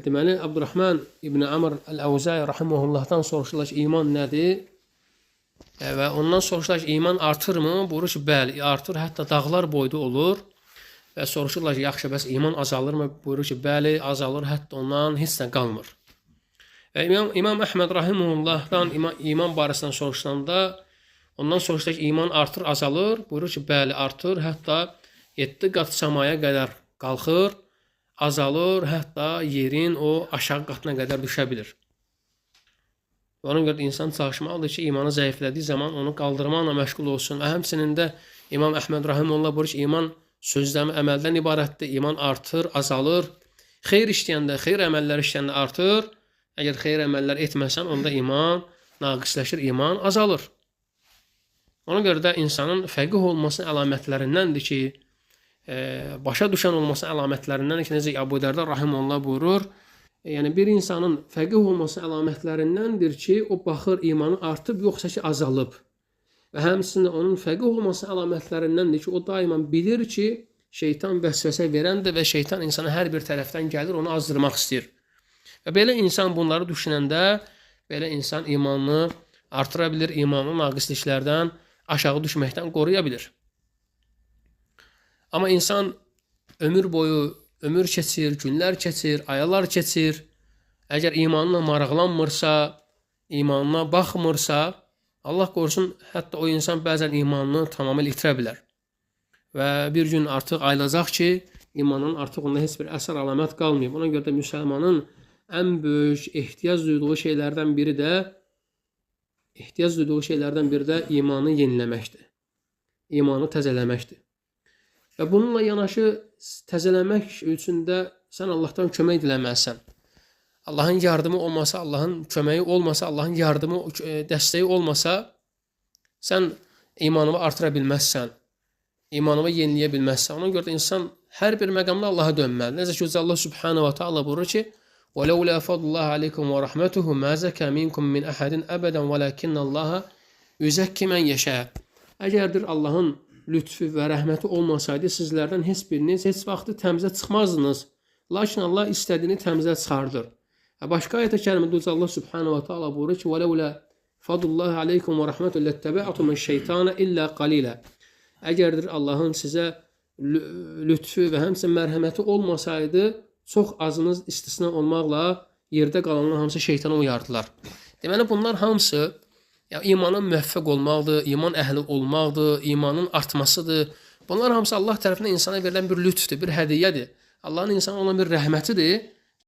Deməli, Abdurrahman İbn Amr Əl-Əvzai rahimehullahdan soruşurlar ki, iman nədir? Və ondan soruşurlar ki, iman artırmı? Buyurur ki, bəli, artır, hətta dağlar boyda olur. Və soruşurlar ki, yaxşı, bəs iman azalırmı? Buyurur ki, bəli, azalır, hətta ondan heç nə qalmır. Və İmam Əhməd rahimehullahdan iman barəsindən soruşulanda, ondan soruşurlar ki, iman artır, azalır? Buyurur ki, bəli, artır, hətta 7 qat səmaya qədər qalxır, azalır, hətta yerin o aşağı qatına qədər düşə bilir. Və ona görə də insan çalışmalıdır ki, imanı zəiflədiyi zaman onu qaldırmaqla məşğul olsun. Və həmçinin də İmam Əhməd rahimehullah buyurur ki, iman sözdən, əməldən ibarətdir. İman artır, azalır. Xeyr işləyəndə, xeyr əməllər işləyəndə artır. Əgər xeyr əməllər etməsən, onda iman naqisləşir, iman azalır. Ona görə də insanın fəqih olmasının əlamətlərindəndir ki, başa düşən olmasının əlamətlərindəndir ki, necə Əbu Dərda rahimehullah buyurur, yəni bir insanın fəqih olması əlamətlərindəndir ki, o baxır imanı artıb yoxsa ki azalıb. Və həmçinin onun fəqih olması əlamətlərindəndir ki, o daima bilir ki, şeytan vəsvəsə verəndir və şeytan insana hər bir tərəfdən gəlir, onu azdırmaq istəyir. Və belə insan bunları düşünəndə, belə insan imanını artıra bilir, imanını naqisliklərdən, aşağı düşməkdən qoruya bilir. Amma insan ömür boyu ömür keçir, günlər keçir, aylar keçir. Əgər imanla maraqlanmırsa, imanına baxmırsa, Allah qorusun, hətta o insan bəzən imanını tamamilə itirə bilər. Və bir gün artıq ayılacaq ki, imanın artıq onda heç bir əsər əlamət qalmayıb. Ona görə də müsəlmanın ən böyük ehtiyac duyduğu şeylərdən biri də imanı yeniləməkdir. İmanı təzələməkdir. Və bununla yanaşı təzələmək üçün də sən Allahdan kömək diləməlisən. Allahın yardımı olmasa, Allahın köməyi olmasa, Allahın yardımı, dəstəyi olmasa, sən imanını artıra bilməzsən, imanını yeniləyə bilməzsən. Ona görə də insan hər bir məqamda Allaha dönməlidir. Necə ki, Allah Subhanahu va Taala buyurur ki: "Və laula fadlullah aleykum və rahmetuhu ma zaka minkum min ahadin abadan velakinnallaha yuzakki men yasha." Əgərdir Allahın lütfü və rəhməti olmasaydı, sizlərdən heç biriniz heç vaxtı təmizə çıxmazdınız. Lakin Allah istədiyini təmizə çıxardır. Başqa ayət-i kərimədə Allah Subhanahu va Taala buyurur ki: "Və laula fadlullah aleykum və rahmetuhu lettebə'tum şeytana illə qalilə." Əgərdir Allahın sizə lütfü və həmçinin mərhəməti olmasaydı, çox azınız istisna olmaqla yerdə qalanlar hamısı şeytana uyardılar. Deməli, bunlar hamısı ya imana müvəffəq olmaqdır, iman əhli olmaqdır, imanın artmasıdır. Bunlar hamısı Allah tərəfindən insana verilən bir lütfdür, bir hədiyyədir. Allahın insana olan bir rəhmətidir.